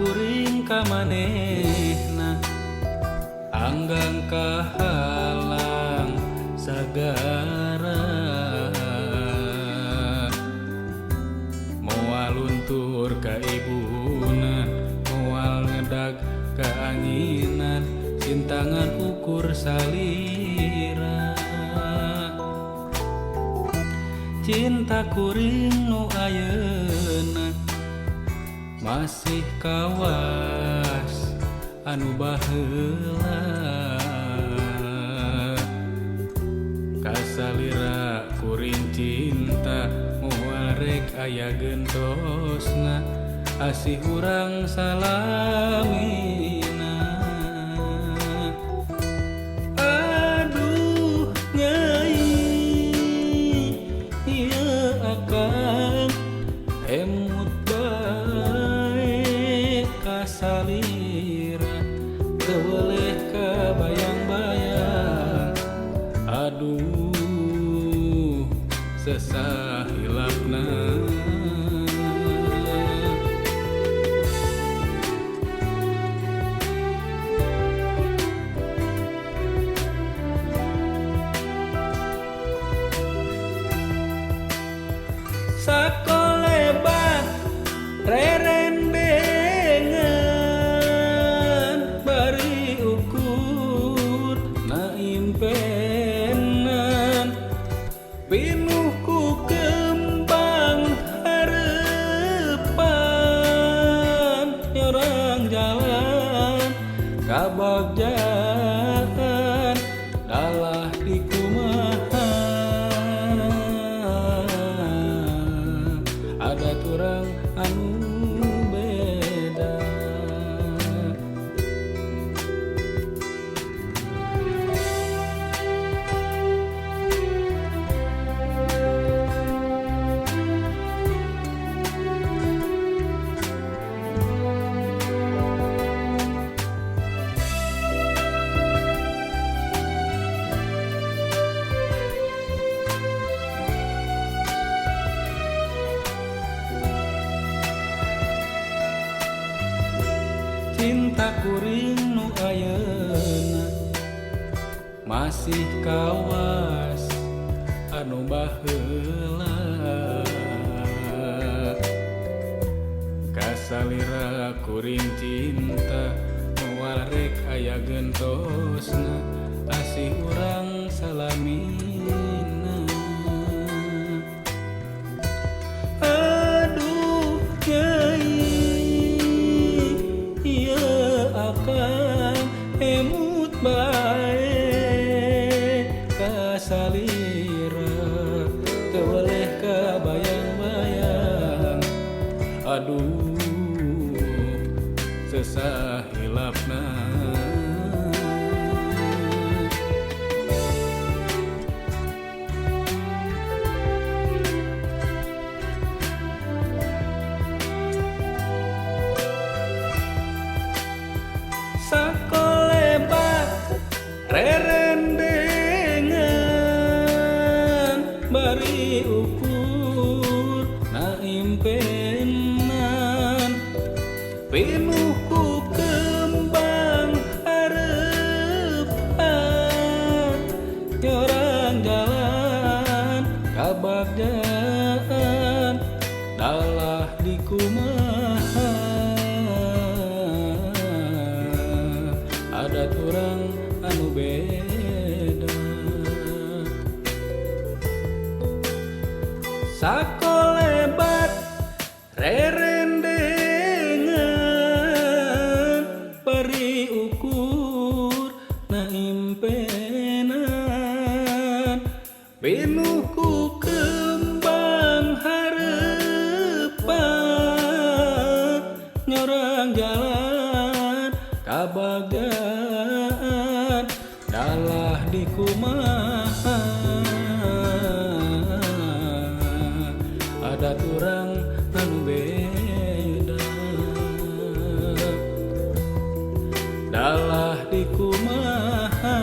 Kuring ka manehna anggang kahalang sagara. Moal luntur ka ibuna, moal ngedag ka anginan, cintangan ukur salira. Cinta kuring nu ayeuna masih kawas anu baheula. Kasalira kuring cinta moal rek aya gentosna, asih urang salamina. Aduh nyai, ieu akang emut bae kasalira, teu weleh kabayang-bayang. Aduh, sesah hilapna. Sakolebat rerendengan bari ukur na impenan, pinuh ku kembang harepan, nyorang jalan kabagjaan dalah dikumaha adat urang anu beda. Cinta kuring nu ayeuna masih kawas anu baheula. Kasalira kuring cinta moal rek aya gentosna, asih urang salamina. Aduh nyai, ieu akang emut bae kasalira, teu weleh kabayang-bayang. Aduh, sesah hilapna. Sakolebat rerendengan bari ukur na impenan, pinuh ku kembang harepan, nyorang jalan kabagjaan dalah dikumaha adat urang anu beda. Sakolebat rerendengan bari ukur na impenan, pinuh ku kembang harepan, nyorang jalan kabagjaan dalah dikumaha adat urang anu beda. Dalah dikumaha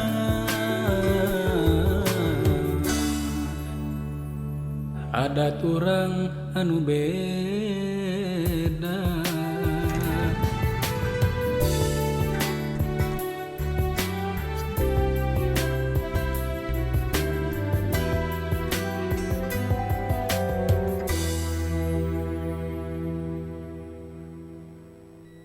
adat urang anu beda.